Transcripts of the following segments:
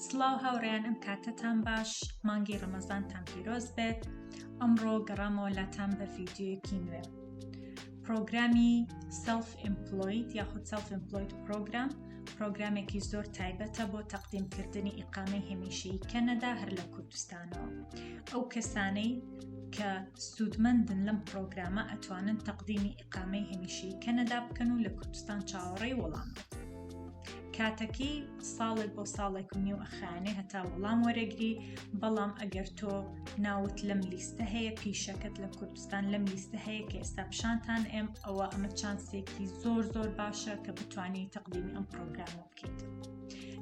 سڵاو هاوڕێیان ئەم کاتەتان باش مانگی ڕەمەزانتان پیرۆز بێت ئەمڕۆ گەڕامەوە لاتان بە ڤیدیۆیەکی نوێ پرۆگرامی Self Employed یاخود Self Employed Program پرۆگرامێکی زۆر تایبەتە بۆ تەقدیمکردنی ئیقامەی هەمیشەیی کەنەدا هەر لە کوردستانەوە ئەو کەسانەی کە سوودمەندن لەم پرۆگرامە ئەتوانن تەقدیمی ئیقامەی هەمیشەیی کەنەدا بکەن و لە کوردستان چاوەڕێی وەڵام بن. کاتەکەی ساڵێک بۆ ساڵێک و نیو ئەخایەنێ هەتا وەڵام وەرەگری بەڵام ئەگەر تۆ ناوت لەم لیستە هەیە پیشەکەت لە کوردستان لەم لیستە هەیە کە ئێستا پیشانتان ئێم ئەوە ئەمە چانسێکی زۆر زۆر باشە کە بتانی تەقدیمی ئەم پرۆگرامە بکەیت.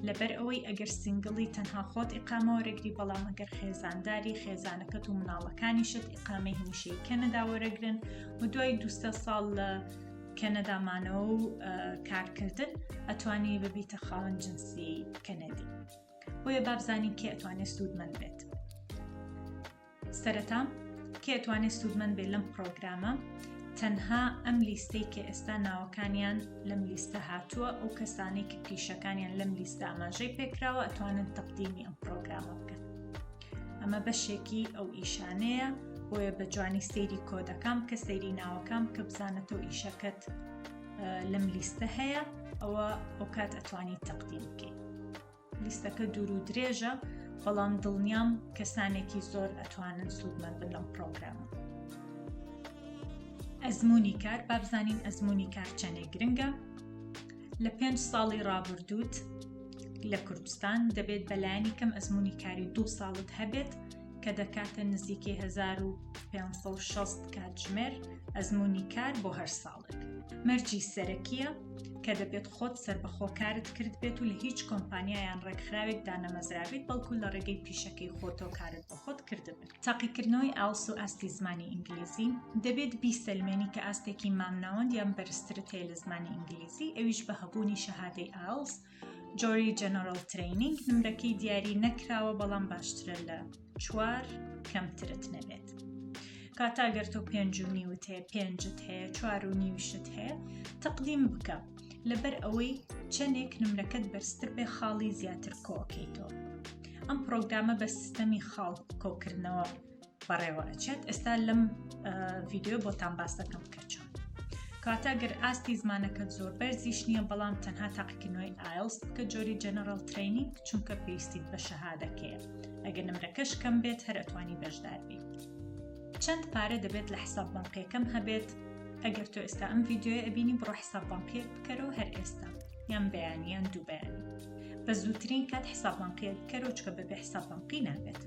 لەبەر ئەوەی ئەگەر single ی تەنها خۆت ئیقامە وەرەگری بەڵام ئەگەر خێزانداری خێزانەکەت و مناڵەکانیشت ئیقامەی هەمیشەی کەنەدا وەرەگرن و دوای دوسە ساڵ لە کەنەدا مانەوە و کارکردن ئەتوانی ببیتە خاوەن جنسی کەنەدی بۆیە بابزانین کێ ئەتوانێت سوودمەند بێت سەرەتا کێ ئەتوانێت سوودمەند بێت لەم پرۆگرامە تەنها ئەم لیستەی کە ئێستا ناوەکانیان لەم لیستە هاتووە ئەو کەسانەی کە پیشەکانیان لەم لیستە ئاماژەی پێکراوە ئەتوانن تەقدیمی ئەم پرۆگرامە بکەن ئەمە بەشێکی ئەو ئیشانەیە بۆیە بە جوانی سەیری کۆدەکان کە سەیری ناوەکان کە بزانە تۆ ئیشەکەت لەم لیستە هەیە ئەوە ئەو کات ئەتوانی تەقدیم بکەیت لیستەکە دوور و درێژە بەڵام دڵنیام کەسانێکی زۆر ئەتوانن سوودمەند بن لەم پرۆگرامە. ئەزمموی کار با بزانین ئەزمموی کار چەندێک گرنگە لە پێنج ساڵی ڕابردووت لە کوردستان دەبێت بەلایەنی کەم ئەزمموی کاری دو ساڵت هەبێت کە دەکاتە نزیکەی 1560 کاتژمێر ئەزمموی کار بۆ هەر ساڵێک مەرجی سەرەکیە کە دەبێت خۆت سەربەخۆ کارت کردبێت و لە هیچ کۆمپانیا یان ڕێکخراوێک دانەمەزرابیت بەڵکو لە ڕێگەی پیشەکەی خۆتەوە کارت بۆ خۆت کردبێت. تاقیکردنەوەی ئایڵس و ئاستی زمانی ئینگلیزی، دەبێت بیسەلمێنی کە ئاستێکی مامناوەند یان بەرزترت هەیە لە زمانی ئینگلیزی ئەویش بە هەبوونی شەهادەی ئایڵس جۆری General Training نمرەکەی دیاری نەکراوە بەڵام باشترە لە چوار کەمترت نەبێت. کاتا گەر تۆ پێنج و نیوت هەیە پێنجت هەیە چوار و نیویشت هەیە تەقدیم بکە لەبەر ئەوەی چەندێک نمرەکەت بەرزتر بێ خاڵی زیاتر کۆکەیتەوە ئەم پرۆگرامە بە سیستەمی خاڵ کۆکردنەوە بەڕێوە ئەچێت ئێستا لەم ڤیددیو بۆتان باس دەکەم کە چۆن کاتە گەر ئاستی زمانەکەت زۆر بەرزیش نییە بەڵام تەنها تاقیکردنەوەی ئایلس بکە جۆری General Training چونکە پێویستیت بە شەهادەکەیە ئەگەر نمرەکەش کەم بێت هەر ئەتوانی بەشدار بیت چەند پارە دەبێت لە حساب بانقیەکەم هەبێت ئەگەر تۆ ئێستا ئەم ڤیددیوە ئەبینی بڕۆ حساب بانقیەک بکەرەوە هەر ئێستا یان بەیانی یان دوو بەیانی بە زووترین کات حساب بانقیەک بکەرەوە چکە بەبێ حساب بانقی نابێت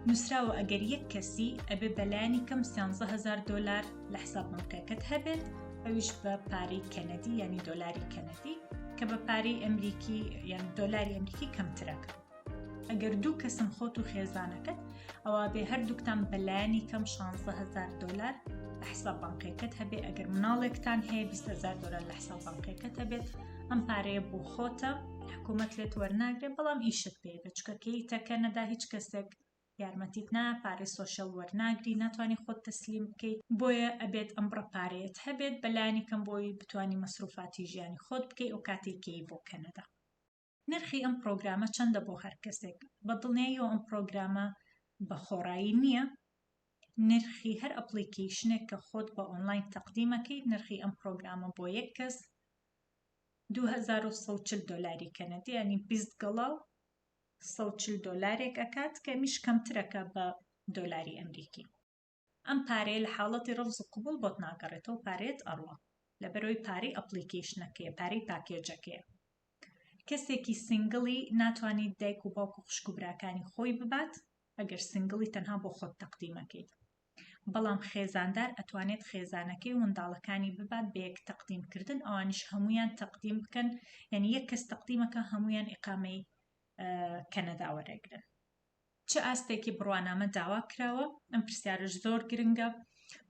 نووسراوە ئەگەر یەک کەسی ئەبێ بەلایەنی کەم 13000 دلار لە حساب بانقیەکەت هەبێت ئەویش بە پارەی کەنەدی ینی دۆلاری کەنەدی کە بە پارەی ئەمریکی یان دۆلاری ئەمریکی کەمترەکە ئەگەر دوو کەسن خۆت و خێزانەکەت ئەوا بێ هەردووکتان بەلایەنی کەم 16000 دلار لە حساب بانقیەکەت هەبێ ئەگەر مناڵێکتان هەیە 20000 دلار لە حساب بانقیەکەت هەبێت ئەم پارەیە بۆ خۆتە حکوومەت لێت وەرناگرێت بەڵام ئیشت پێ بێت چونکە کەیتە کەنەدا هیچ کەسێک یارمەتیت نا پارەی social وەرناگری ناتوانانی خۆت تەسلیم بکەیت بۆیە ئەبێت ئەم بڕە پارەیەت هەبێت بەلایەنی کەم بۆی بتانی مەسروفاتی ژیانی خۆت بکەیت ئەو کاتێک کەی بۆ کەنەدا نرخی ئەم پرۆگرامە چەندە بۆ هەر کەسێک؟ بە دڵنیاییەوە ئەم پرۆگرامە بە خۆڕایی نییە، نرخی هەر application ێک کە خۆت بە ئۆنلاین تەقدیمەکەیت نرخی ئەم پرۆگرامە بۆ یەک کەس 2140 دۆلاری کەنەدی ینی 20 گەڵا و 140 دۆلارێک ئەکات کە ئەمیش کەمترەکە بە دۆلاری ئەمریکی. ئەم پارەیە لە حاڵەتی ڕەفز و قبوڵ بۆت ناگەڕێتەوە پارەیەت ئەڕوا لەبەرئەوەی پارەی application ەکەیە پارەی پاکێجەکەیە کەسێکی single ی ناتوانیت دایک و باوک و خوشک و براکانی خۆی ببات ئەگەر single ی تەنها بۆ خۆت تەقدیمەکەیت بەڵام خێزاندار ئەتوانێت خێزانەکەی و منداڵەکانی ببات بە یەک تەقدیم کردن ئەوانیش هەمویان تەقدیم بکەن یعنی یەک کەس تەقدیمەکە هەمویان ئیقامەی کەنەدا وەرەگرن چ ئاستێکی بڕوانامە داوا کراوە؟ ئەم پرسیارەش زۆر گرنگە.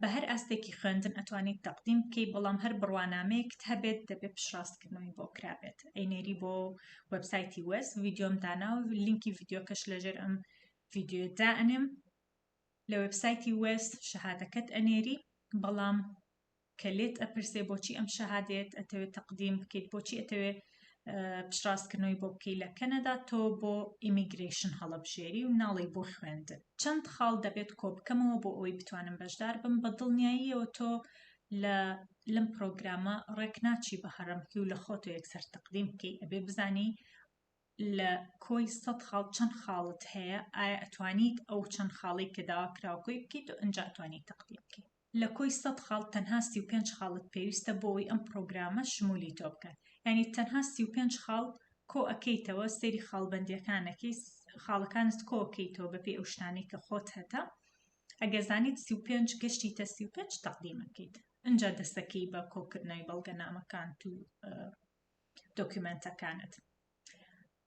بە هەر ئاستێکی خوێندن ئەتوانیت تەقدیم بکەیت، بەڵام هەر بڕوانامەیەکت هەبێت دەبێت پشتڕاستکردنەوەی بۆ کرابێت. ئەینێری بۆ وێبسایتی WES، ڤیدیۆم داناوە، لینکی ڤیدیۆکەش لەژێر ئەم ڤیدیۆیە دائەنێم. لە وێبسایتی WES شەهادەکەت ئەنێری، بەڵام کە لێت ئەپرسێ بۆچی ئەم شەهادەیەت ئەتەوێت تەقدیم بکەیت، بۆچی ئەتەوێت پشتڕاستکردنەوەی بۆ بکەی لە کەنەدا تۆ بۆ immigration هەڵەبژێری و ناڵێی بۆ خوێندن. چەند خاڵ دەبێت کۆبکەمەوە بۆ ئەوەی بتوانم بەشدار بم؟ بە دڵنیاییەوە تۆ لە لەم پرۆگرامە ڕێک ناچی بە هەڕەمکی و لە خۆتۆ یەکسەر تەقدیم بکەی ئەبێ بزانی لە کۆی 100 خاڵ چەند خاڵت هەیە ئایا ئەتوانیت ئەو چەند خاڵی کە داوا کراوە کۆی بکەیت و ئەنجا ئەتوانی تەقدیم بکەیت. لە کۆی 100 خاڵ تەنها 35 خاڵت پێویستە بۆ ئەوەی ئەم پرۆگرامە شمولی تۆ بکات یانی تەنها 35 خاڵ کۆ ئەکەیتەوە سەیری خاڵبەندیەکان ئەکەی خاڵەکانت کۆ ئەکەیتەوە بەپێی ئەو شتانەی کە خۆت هەتە ئەگەر زانیت 35 گەشتیتە 35 تەقدیم ئەکەیت ئینجا دەستەکەی بە کۆکردنەوەی بەڵگەنامەکانت و دۆکیومێنتەکانت.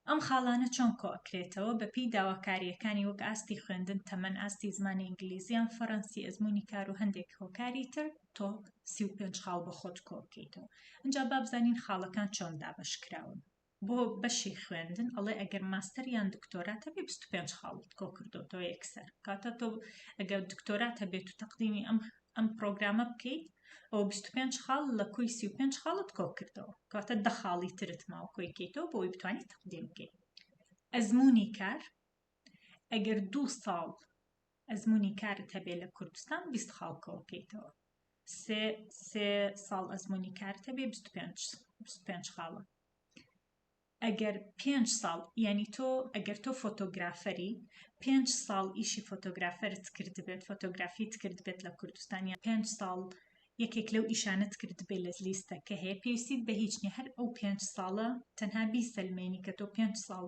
ئەم خاڵانە چۆن کۆئەکرێتەوە؟ بەپێی داواکارییەکانی وەک ئاستی خوێندن، تەمەن، ئاستی زمانی ئینگلیزی یان فەرەنسی، ئەزموونی کار و هەندێک هۆکاری تر، تۆ 35 خاڵ بۆ خۆت کۆبکەیتەوە. ئینجا با بزانین خاڵەکان چۆن دابەش کراون. بۆ بەشی خوێندن ئەڵێ ئەگەر ماستەر یان دکتۆرات هەبێ 25 خاڵت کۆکردۆتەوە یەکسەر. کاتە تۆ ئەگەر دکتۆرات هەبێت و تەقدیمی ئەم ئەم پرۆگرامە بکەیت ئەوە 25 خاڵ لە کۆی 35 خاڵت کۆ کردەوە کەواتە دە خاڵی ترت ماوە کۆی کەیتەوە بۆ ئەوەی بتوانیت تەقدیم بکەیت. ئەزموونی کار ئەگەر دوو ساڵ ئەزموونی کارت هەبێ لە کوردستان 20 خاڵ کۆکەیتەوە سێ سێ ساڵ ئەزموونی کارت هەبێ 25 25 خاڵە ئەگەر پێنج ساڵ یانی تۆ ئەگەر تۆ فۆتۆگرافەری پێنج ساڵ ئیشی فۆتۆگرافەرت کردبێت فۆتۆگرافیت کردبێت لە کوردستان یان پێنج ساڵ یەکێک لەو ئیشانەت کردبێت لە لیستەکە هەیە پێویستیت بە هیچ نییە هەر ئەو پێنج ساڵە تەنها بیسەلمێنی کە تۆ پێنج ساڵ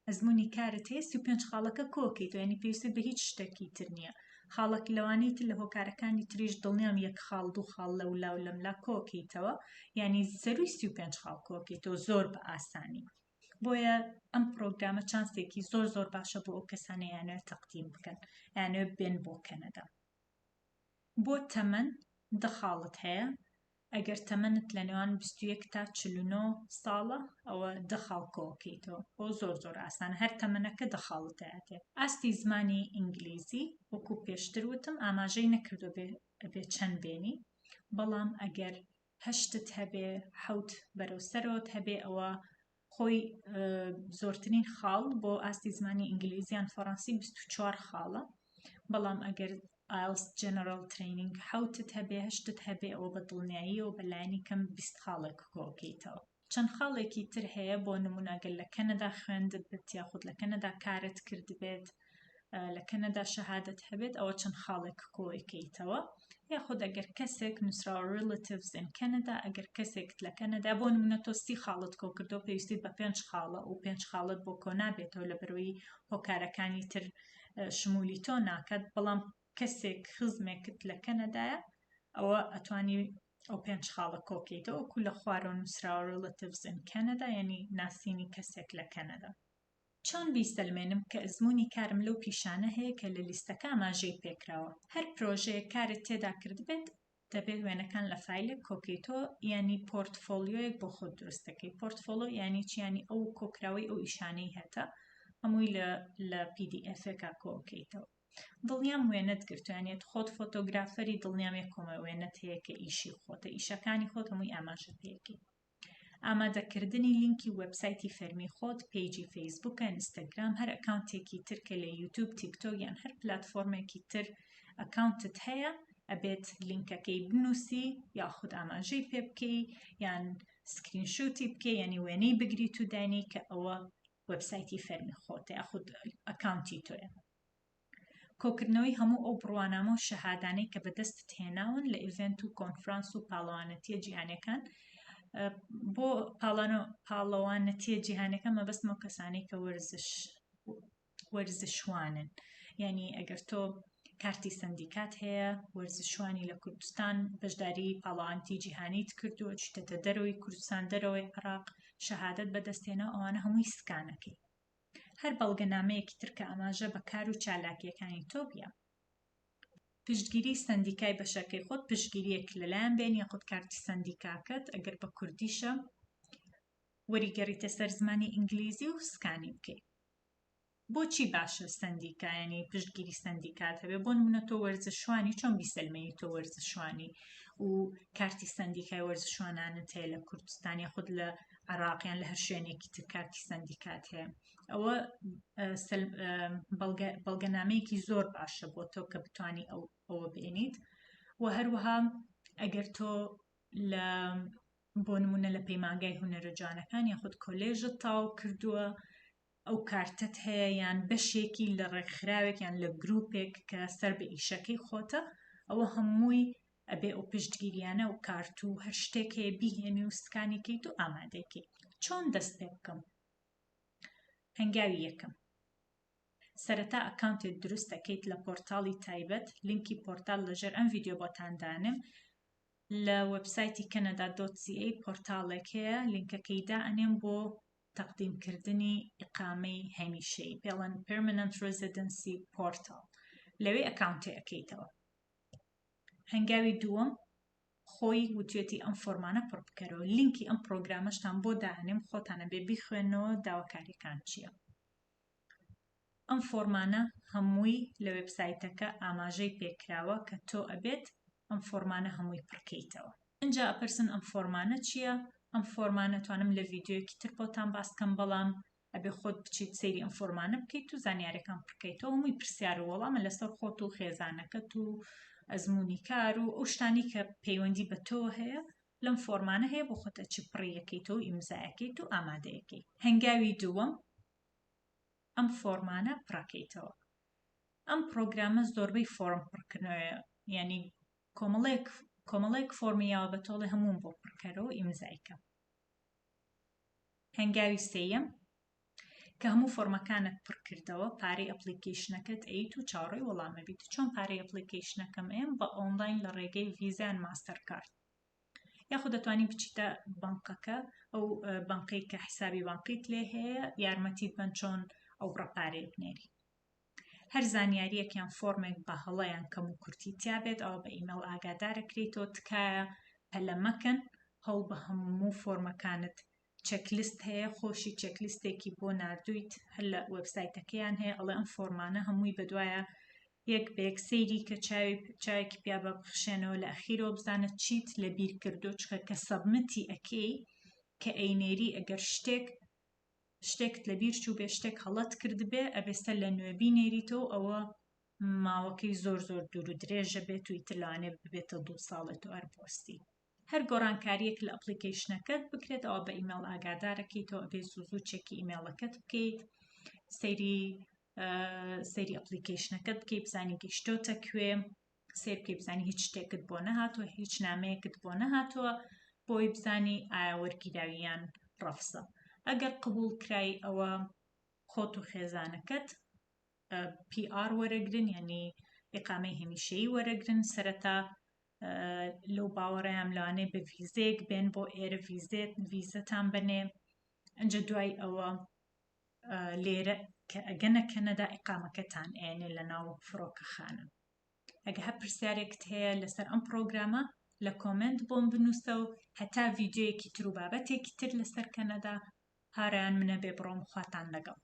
ئەزموونی کارت هەیە 35 خاڵەکە کۆکەیتەوە یانی پێویستت بە هیچ شتێکی تر نییە خاڵک لەوانەی تر لە هۆکارەکانی تریش دڵنیام یەک خاڵ دوو خاڵ لەولا و لەملا کۆکەیتەوە یانی سەروی 35 خاڵ کۆکەیتەوە زۆر بە ئاسانی بۆیە ئەم پرۆگرامە چانسێکی زۆر زۆر باشە بۆ ئەو کەسانە یانەوێت تەقدیم بکەن یانەوێت بێن بۆ کەنەدا بۆ تەمەن دە خاڵت هەیە ئەگەر تەمەنت لە نێوان 21 تا 49 ساڵە ئەوە دە خاڵ کۆکەیتەوە بۆ زۆر زۆر ئاسانە هەر تەمەنەکە دە خاڵت ئەیاتێ ئاستی زمانی ئینگلیزی وەکو پێشتر وتم ئاماژەی نەکردو بێ ئەبێ چەند بێنی بەڵام ئەگەر هەشتت هەبێ حەوت بەرەو سەرەوەت هەبێ ئەوە خۆی زۆرترین خاڵ بۆ ئاستی زمانی ئینگلیزی یان فەڕەنسی 24 خاڵە بەڵام ئەگەر ئایلس general training حەوتت هەبێ هەشتت هەبێ ئەوە بە دڵنیاییەوە بە لایەنی کەم 20 خاڵێک کۆکەیتەوە چەند خاڵێکی تر هەیە بۆ نمونە گەر لە کەنەدا خوێندت بێت یاخود لە کەنەدا کارت کردبێت لە کەنەدا شەهادەت هەبێت ئەوە چەند خاڵێک کۆیکەیتەوە یاخود ئەگەر کەسێک نووسراوە relatives in Canada ئەگەر کەسێکت لە کەنەدا بۆ نمونە تۆ سی خاڵت کۆ کردەوە پێویستیت بە پێنج خاڵە و پێنج خاڵت بۆ کۆ نابێتەوە لە بەرەوەی هۆکارەکانی تر شمولی تۆ ناکات بەڵام کەسێک خزمێکت لە کەنەدایە ئەوە ئەتوانی ئەو پێنج خاڵە کۆکەیتەوە وەکو لە خوارەوە نووسراوە relatives in Canada یعنی ناسینی کەسێک لە کەنەدا. چۆن بیسەلمێنم کە ئەزموونی کارم لەو پیشانە هەیە کە لە لیستەکە ئاماژەی پێکراوە؟ هەر پرۆژەیەک کارت تێدا کردبێت دەبێت وێنەکان لە فایلێک کۆکەیتەوە یانی پۆرتفۆلیۆیەک بۆ خۆت دروست دەکەی پۆرتفۆلۆ یانی چی یانی ئەو کۆکراوەی ئەو ئیشانەی هەتە هەمووی لە لە PDF ێکا کۆکەیتەوە دڵنیام وێنەت گرتووە یانی خۆت فۆتۆگرافەری دڵنیام یەک کۆمە وێنەت هەیە کە ئیشی خۆتە ئیشەکانی خۆت هەمووی ئاماژە پێکەی ئامادەکردنی لینکی وێبسایتی فەرمی خۆت، پەیجی فەیسبووک، ئینستاگرام، هەر ئەکاونتێکی تر کە لە یوتوب، تیکتۆک یان هەر پلاتفۆرمێکی تر ئەکاونتت هەیە ئەبێت لینکەکەی بنووسی یاخود ئاماژەی پێ بکەی یان screenshot ی بکەی یعنی وێنەی بگریت و دانی کە ئەوە وێبسایتی فەرمی خۆتە یاخود ئەکاونتی تۆیە. کۆکردنەوەی هەموو ئەو بڕوانامە و شەهادانەی کە بەدەستت هێناون لە ئیڤێنت و کۆنفرانس و پاڵەوانەتیە جیهانیەکان بۆ پاڵەوانەتیە جیهانەکە مەبەستمە کەسانەی کە وەرزش وەرزشوانن یعنی ئەگەر تۆ کارتی سندیکات هەیە وەرزشوانی لە کوردستان بەشداری پاڵەوانتی جیهانیت کردووە چیتەتە دەرەوەی کوردستان دەرەوەی عراق شەهادەت بەدەستێنەوە ئەوانە هەمووی سکانەکەی هەر بەڵگەنامەیەکی تر کە ئاماژە بە کار و چالاکییەکانی تۆ بیە. پشتگیری سەندیکای بەشەکەی خۆت، پشتگیرییەک لەلایان بێن یاخود کارتی سەندیکاکەت ئەگەر بە کوردیشە وەریگەڕیتە سەر زمانی ئینگلیزی و سکانی بکەیت. بۆچی باشە سەندیکا یعنی پشتگیری سەندیکات هەبێ بۆ نمونە تۆ وەرزشوانی چۆن بیسەلمێنی تۆ وەرزشوانی و کارتی سەندیکای وەرزشوانانت هەیە لە کوردستان یاخود لە عێراق یان لە هەر شوێنێکی تر کارتی سەندیکات هەیە ئەوە بەڵگەنامەیەکی زۆر باشە بۆ تۆ کە بتانی ئەو ئەوە بێنیت و هەروەها ئەگەر تۆ لە بۆ نمونە لە پەیمانگای هونەرە جوانەکان یاخود کۆلێژت تاو کردووە ئەو کارتەت هەیە یان بەشێکی لە ڕێکخراوێک یان لە گروپێک کە سەر بە ئیشەکەی خۆتە ئەوە هەمووی ئەبێ ئەو پشتگیریانە و کارت و هەر شتێک هەیە بیهێنی و scan ی کەیت و ئامادەیکەی. چۆن دەست پێ بکەم؟ هەنگاوی یەکەم سەرەتا account ێک دروست ئەکەیت لە پۆرتاڵی تایبەت لینکی پۆرتال لەژێر ئەم ڤیدیۆ بۆتان دانێم لە وێبسایتی کەنەدا dot ca پۆرتاڵێک هەیە لینکەکەی دائەنێم بۆ تەقدیمکردنی ئیقامەی هەمیشەیی پێڵەن Permanent Residency Portal لەوێ account ێ ئەکەیتەوە هەنگاوی دووەم خۆی وتوێتی ئەم فۆرمانە پڕ بکەرەوە لینکی ئەم پرۆگرامەشتان بۆ دانێم خۆتانە بێ بیخوێنەوە داواکاریەکان چییە ئەم فۆرمانە هەمووی لە وێبسایتەکە ئاماژەی پێکراوە کە تۆ ئەبێت ئەم فۆرمانە هەمووی پڕکەیتەوە ئینجا ئەپرسن ئەم فۆرمانە چییە ئەم فۆرمانە توانم لە ڤیدیۆیەکی تر بۆتان باس کەم بەڵام ئەبێ خۆت بچیت سەیری ئەم فۆرمانە بکەیت و زانیارەکان پڕکەیتەوە هەمووی پرسیار و وەڵامە لەسەر خۆت و خێزانەکەت و ئەزمموونی کار و ئەو شتانی کە پەیوەندی بە تۆ هەیە لەم فۆرمانە هەیە بۆ خۆت ئەچی پڕیەکەیتەوە و ئیمزایەکەیت و ئامادەیەکەی هەنگاوی دووەم ئەم فۆرمانە پڕەکەیتەوە ئەم پرۆگرامە زۆربەی فۆرم پڕکردنەوەیە یعنی کۆمەڵێک کۆمەڵێک فۆرمی یاوە بە تۆڵێ هەمووم بۆ پڕکەرەوە ئیمزایکە هەنگاوی سێیەم کە هەموو فۆرمەکانت پڕکردەوە پارەی application ەکەت ئەیت و چاوەڕێی وەڵامە بیت چۆن پارەی application ەکەم ئەیەم بە ئۆنلاین لە ڕێگەی ڤیزا یان ماستەر کارت یاخود دەتوانی بچیتە بانقەکە ئەو بانقەی کە حسابی بانقیت لێ هەیە یارمەتیت بەن چۆن ئەو بڕە پارەیە بنێری هەر زانیاریەک یان فۆرمێک بە هەڵە یان کەم و کورتی تیا بێت ئەوە بە ئیمێڵ ئاگادارەکرێیتەوە تکایە پەلە مەکەن هەوڵ بە هەموو فۆرمەکانت checklist هەیە خۆشی checklist ێکی بۆ ناردوویت هەر لە وێبسایتەکەیان هەیە ئەڵێ ئەم فۆرمانە هەمووی بەدوایە یەک بە یەک سەیری کە چاوی چاوێکی پیا بە بخشێنەوە لە ئەخیرەوە بزانە چیت لە بیر کردو چکە کە submit ی ئەکەی کە ئەینێری ئەگەر شتێک شتێکت لە بیر چوو بێ شتێک هەڵەت کردبێ ئەبێ سەر لە نوێ بینێریتەوە ئەوە ماوەکەی زۆر زۆر دوور و درێژە بێت و ئیتر لەوانەیە ببێتە دوو ساڵێت و هەر بوەستی. هەر گۆڕانکارییەک لە application ەکەت بکرێت ئەوە بە ئیمێڵ ئاگادارەکەیتەوە ئەبێ زوو زوو چێکی ئیمێڵەکەت بکەیت سەیری سەیری application ەکەت بکەیت بزانی گەیشتۆتە کوێ سەیر بکەی بزانی هیچ شتێکت بۆ نەهاتووە هیچ نامەیەکت بۆ نەهاتووە بۆی بزانی ئایا وەرگیراوی یان ڕەفزە ئەگەر قبوڵ کرای ئەوە خۆت و خێزانەکەت PR وەرەگرن یعنی ئیقامەی هەمیشەیی وەرەگرن سەرەتا لەو باوەڕیان لەوانەیە بە ڤیزەیەک بێن بۆ ئێرە ڤیزێت ڤیزەتان بنێ ئەنجا دوای ئەوە لێرە کە ئەگەنە کەنەدا ئیقامەکەتان ئێنێ لە ناو فڕۆکەخانە ئەگە هەر پرسیارێکت هەیە لەسەر ئەم پرۆگرامە لە comment بۆم بنووسە و هەتا ڤیدیۆیەکی تر و بابەتێکی تر لەسەر کەنەدا هاڕیان منە بێ بڕۆم خواتان لەگەڵ.